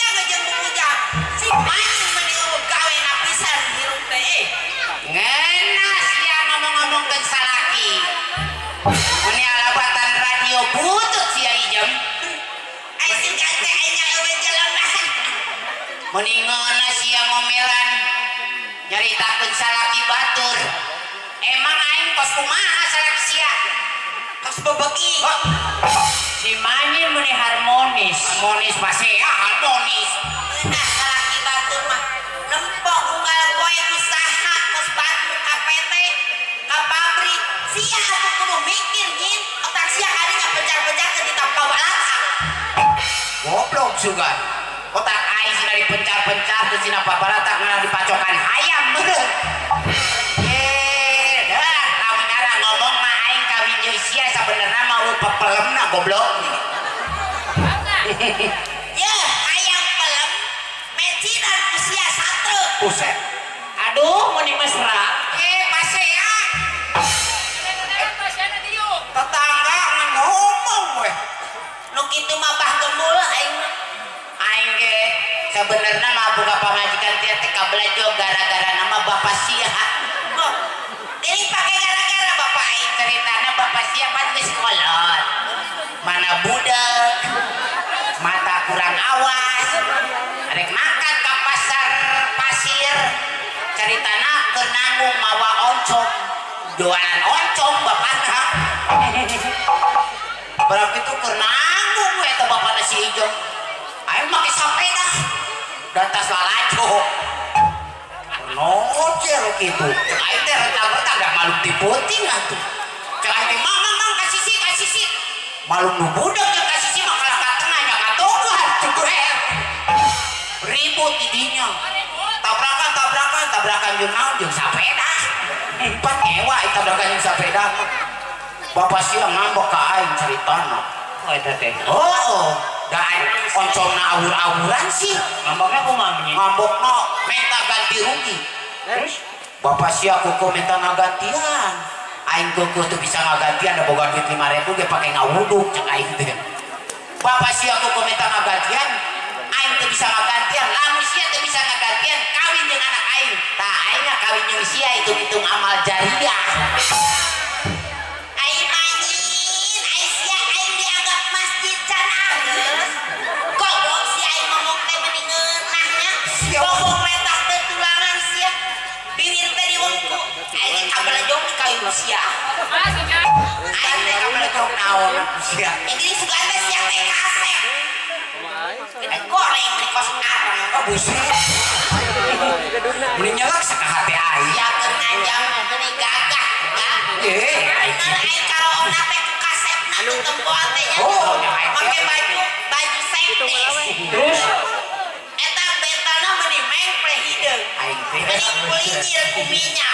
Bubujang jeung bubujang. Si Manyin meni eueuh gawe na pisan hirup teh. Ngeunah sia ngomong-ngomongkeun salaki. Meni alabatan radio butut sia ijem. Ai sugan teh aing eueuh jelema. Meni ngeunah sia ngomelan nyaritakeun salaki batur. Emang aing kos kumaha salaki sia? Kos bebeki. Oh. Si Manyin meni harmonis. Harmonis pasea harmonis. Ngeunah salaki batur mah nempok unggal poe usaha kos batur ka PT ka pabrik. Sia atuh kudu mikir nyin, otak sia kadinya pencar-pencarkeun di tanpa balatak. Goblok sugan. Otak aing sina dipencar-pencar teu sina pabalatak ngarah dipacokan hayam meureun. Eh, dah lamun ngarah ngomong mah aing kawin jeung sia sabenerna mah eueuh pepelemna goblok. Ye, hayang pelem mecinan ku sia satreuk. Buset. Aduh, meni mesra. Eh, pasea. Tetangga ngomong weh. Nu kitu mah bah gembul aing mah. Aing ge sabenerna mah boga pamajikan teh teh kabelajo gara-gara nama bapak sia. Oh, geuning pake gara-gara bapak aing. Ceritana bapak sia pan geus kolot. Mana budak, mata kurang awas, rek makan ka pasar pasir. Ceritana keur nanggung mawa oncom, jualan oncom bapakna. Barang itu keur nanggung we eta bapakna si Ijo. Aing make sapeda dan tas lalajo. Nocer kitu. Cek aing teh rentang-rentang da malum ti puting atuh. Cek aing teh mang mang mang ka sisi ka sisi. Malum nu budak jeung ka sisi mah kalah ka tengah nya katokan jeger. Ribut di dinya. Tabrakan tabrakan tabrakan jeung naon jeung sapeda. Empat ngewa tabrakan jeung sapeda mah. Bapak sia ngambek ka aing caritana. Oh eta teh. Oh, da aing oncomna awur-awuran sih. Ngambekna kumaha nya? Ngambekna minta ganti rugi. Terus bapak sia kuku minta ngagantian. Aing kuku teu bisa ngagantian da boga duit 5.000 ge pake ngawuduk cek aing teh. Bapak sia kuku minta ngagantian, aing teu bisa ngagantian. Lamun sia teu bisa ngagantian, kawin jeung anak aing. Tah aing kawin jeung sia hitung-hitung amal jariah. Aing Manyin, ai sia aing dianggap masjid can anggeus. Goblok sia aing ngomong teh meni ngeunah nya. Bobok letah teu tulangan sia. Bibir teh diwengku. Aing kabelejong di kawin ku sia. Aing teh kabelejong naon sia. Ini sugan teh sia teh kasep. Gede goreng meni kos arang. Oh buset. Meni nyelak sakahate aing. Sia keur nganjang meni gagah. Eh, aing karaona teh ku kasepna teu tempoan teh nya. Oh, make baju baju sekdes. Terus eta betalna meni mengple hideung. Aing teh meni kulinyir ku minyak.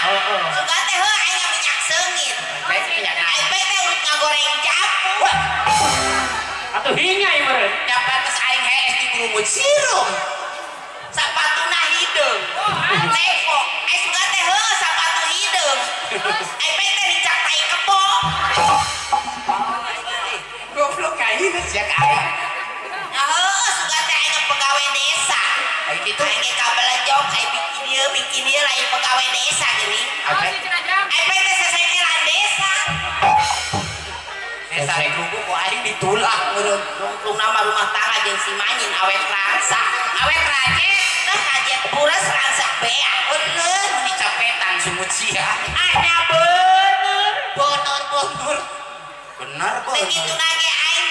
Sugan teh heuh aing minyak seungit. Aing teh urut ngagoreng japu. Atuh hinyai meureun. Nya pantes aing hees dikurumut sirum. Sapatuna hideung. Lepo. Aing sugan teh heuh sapatu hideung. Aing teh nincak tai kebo. Goblok aing sia ka aing. Nah heuh sugan teh aing pegawai desa. Aing kitu aing ge kabelejong aing bikin ieu lain pegawai desa geuning. Aing teh sesekelan desa. Desa rek ruguh ku aing ditulak meureun. Rungtung nama rumah tangga jeung si Manyin awet rangsa. Awet rajet. Nah kajet puras rangsa beak. Bener meni capetan sumut sia. Anya bener. Bener bener. Bener Teh kitu ge aing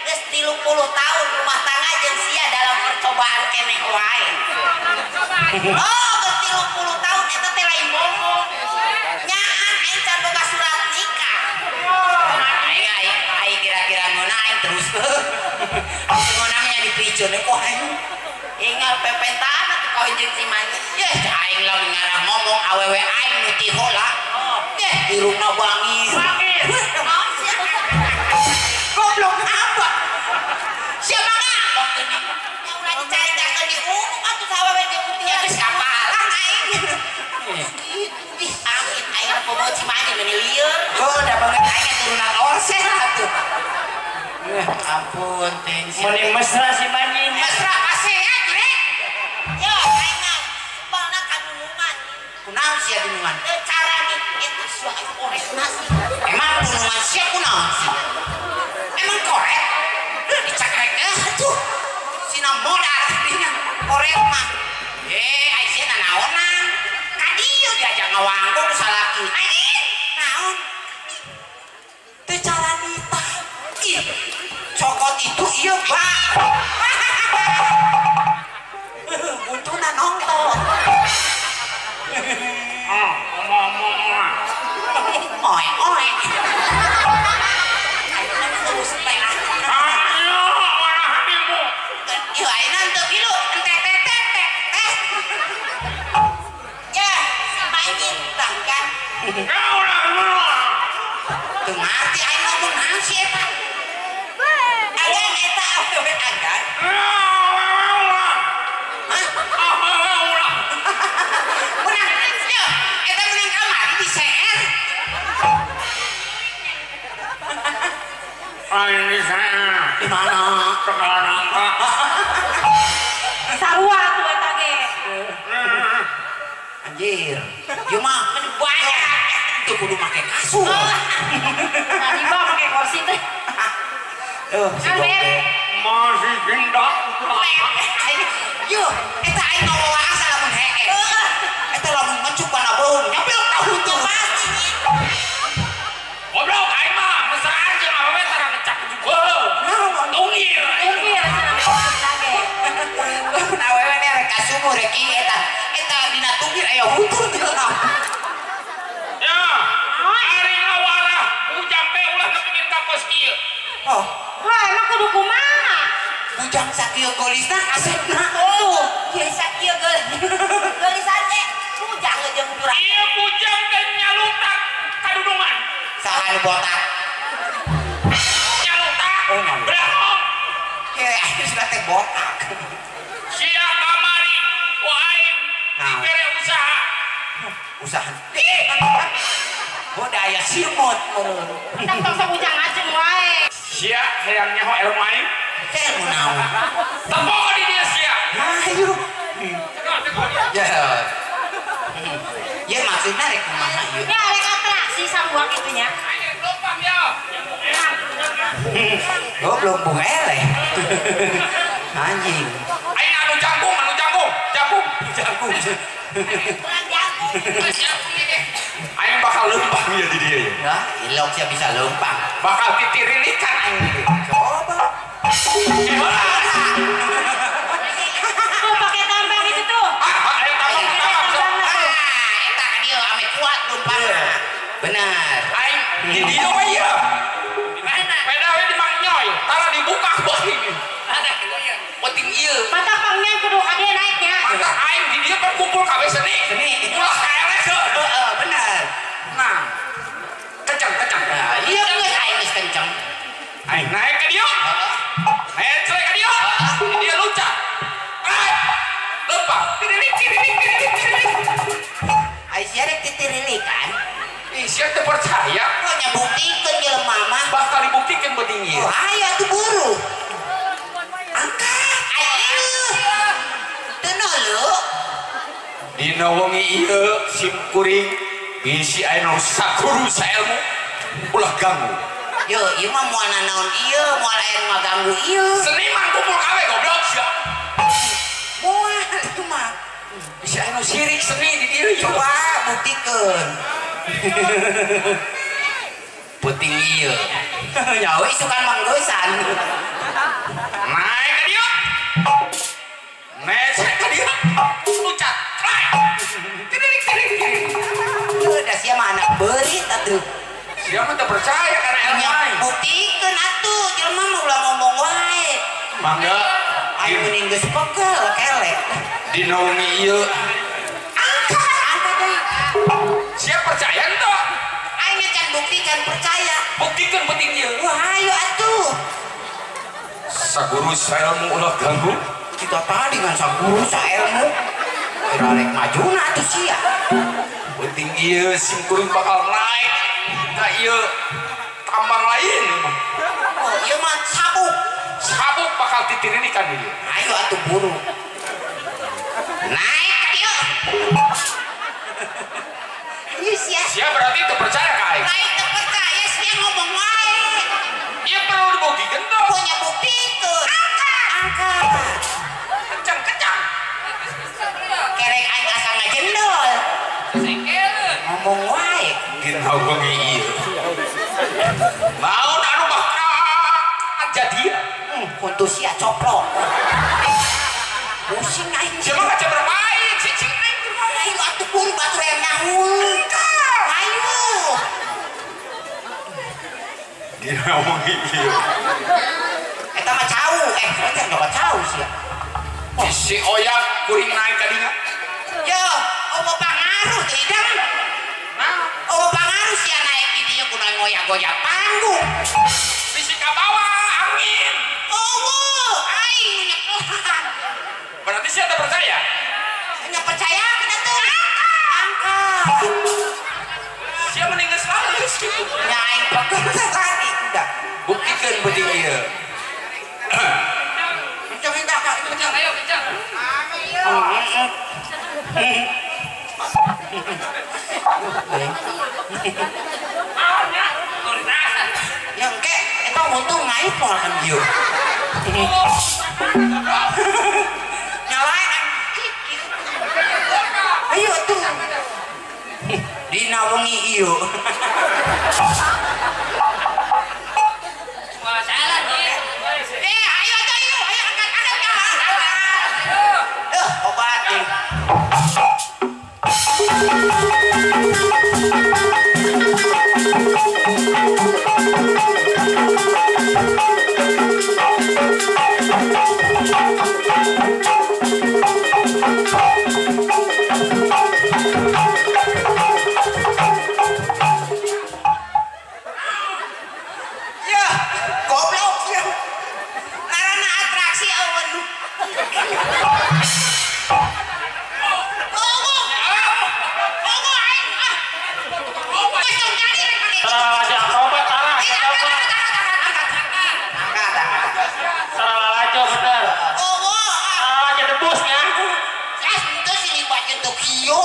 geus 30 tahun rumah tangga jeung sia dalam percobaan keneh wae. Oh, geus 30 tahun eta teh lain bohong. Nyaan aing can boga surat nikah. Aing aing aing kira-kira ngeunah aing terus. Ngeunah nya dipiceun ku aing. Ingal pepentaan atuh kawin jeung si Manyin. Yeh, aing lamun ngarah ngomong awewe aing nu ti heula. Yeh, irungna bangir. Bangir. Naon sia? Goblok apa? Siapa ngambek geuning? Nya ulah dicaritakeun di umum atuh sawewe jeung putih Geus kapalang aing. Ih, amit aing mah poho si Manyin meni lieur. Oh, da banget aing turunan orsen atuh. Ampun, ting. Meni mesra si Manyin. Mesra pasea Ya, aing mah sumpahna kadunungan. Kunaon sia dunungan? Teu cara eta sia aing korek nasi. Emang dunungan sia kunaon sih? Emang korek? Dicakrek atuh. Sina modal dinya korek mah. Ai sia nanaonan. Ka dieu diajak ngawangkong salaki. Anjing, naon? Teu cara nitah. Ih, cokot itu ieu, Pak. Buntuna nonton. Oe oe. Ayo, warah hatimu. Ieu ayeuna teu kilu, teh teh teh teh. Ya, si Manyin tah kan. Teu ngarti aing ngomong naon sih eta. Agan eta awewe agan. Hah? Menang, ya, eta menang kamari di CR. Aing di CR. Di mana? Tegal nangka. Sarua tuh eta ge. Anjir. Ieu mah banyak. Teu kudu make kasur. Tadi mah make kursi teh. Si goblok. Masih cinta. Yo, eta aing ngawawa asa lamun heeh. Eta lamun ngecuk kana beuheung nyapil tahu tuh. Pasti nyin. Goblok aing mah mesraan jeung awewe tara ngecak beuheung. Tunggir. Tunggir cenah ge. Lamun awewe ne rek ka sumur rek ieu eta. Eta dina tunggir aya huntur teu. Ya, ari ngawarah bujang teh ulah nepikeun ka kos kieu. Oh. Lah emang kudu kumaha? Bujang sakieu golisna asepna. Tuh, ieu sakieu golisan teh bujang jeung jurang. Ieu bujang teh nyalutak kadudungan. Saha nu botak? Nyalutak. Oh, nyalutak. Brahong. Heh, aing teh botak. Sia kamari ku aing dibere usaha. Usaha. Boda aya simut meureun. Tong tong sok ujang acung wae. Sia hayang nyaho ilmu aing. Ilmu naon? Tempo di dia sia. Ayo. Cekok dia. Ya. Ya maksudna rek kumaha ieu? Ya rek atraksi sarua kitu nya. Aing leumpang ya. Goblok bung eleh. Anjing. Aing anu jangkung, jangkung. Jangkung. Kurang jangkung. Aing bakal leumpang ya di dia ya. Ya, ilok sia bisa leumpang. Bakal titirilikan aing di dia. Coba. Tuh pakai tambang itu tuh. Ah, aing tambang, tambang. Ah, eta ka dieu ame kuat leumpangna. Benar. Aing di dieu we ieu. Di mana? Peda we di Mang Nyoy, tara dibuka beuting. Ada kitu ieu. Penting ieu. Mata pangnya kudu ka dieu naiknya. Mata aing di dieu kan kumpul kabeh seni. Seni. Ulah kaeleh Heeh, benar. Nah. Kencang, kencang. Nah, iya geus aing geus kencang. Aing naik ka dieu. Heeh. Naik ka dieu. Di dieu loncat. Naik. Leumpang. Tirilik, tirilik, tirilik, tirilik. Ai sia rek titirilikan. Ih, sia teu percaya. Kok nya buktikeun jelema mah. Bakal dibuktikeun beuting ieu. Oh, aya tuh buru. Angkat. Ayo. Teu nolu. Dina wengi ieu sim kuring bisi aya nu saguru saelmu ulah ganggu. Yo, ieu mah moal nanaon ieu, moal aya nu ngaganggu ieu. Seniman kumpul kabeh goblok sia. Moal itu mah. Bisi aya nu sirik seni di dieu. Coba buktikeun. Penting ieu. Nyawa isukan manggeusan. Naik ka dieu. Naik ka dieu. Loncat. Naik. Tirilik tirik tirik. Udah sia mah anak beurit atuh. Sia mah teu percaya kana ilmu aing. Buktikeun atuh, jelema mah ulah ngomong wae. Mangga. Aing mending geus pekel kelek. Dina wengi ieu. Angkat, angkat deui. Sia percaya henteu? Aing can buktikan percaya. Buktikeun penting ieu. Wah, ayo atuh. Saguru saelmu ulah ganggu. Kita tadi ngan saguru saelmu. Kira rek majuna atuh sia. Penting ieu sim kuring bakal naik ka ieu tambang lain ieu mah. Oh, ieu mah sabuk. Sabuk bakal titirilikan ieu. Ayo atuh buru. Naik ka dieu. Ayo sia. Sia berarti teu percaya ka aing. Lain teu percaya sia ngomong wae. Ieu perlu dibuktikan tuh. Punya buktikeun. Angkat. Kencang-kencang. Kerek aing asa ngajendol. Ngomong wae. Dina wengi ieu. Naon anu bakal kajadian? Kuntu sia coplok. Pusing aing. Sia mah kaca bermain, cicing aing bermain. Ayo atuh buru batur yang ngahul. Ayo. Dina wengi ieu. Eta mah cau, eta mah cau sia. Si oyak kuring naik ka dinya. Yo, eueuh pangaruh teh idang. Nah, eueuh pangaruh sia naik di dieu kudu ngoyak-goyak panggung. Bisi ka bawah angin. Eueuh, aing nyekelan. Berarti sia teu percaya? Nya percaya kana teh. Angkat. Sia mending geus lulus kitu. Nya aing pegel tadi udah. Buktikeun penting ieu. Kencang enggak Kak? Kencang, ayo kencang. Ya engke eta untung ngaip moal kan ieu. Nyalain ayo tuh. Dina wengi ieu. Wah, salah nih. Ayo ayo ayo angkat angkat angkat. Obat nih. Ya, goblok ya. Karena atraksi awan. Tokyo.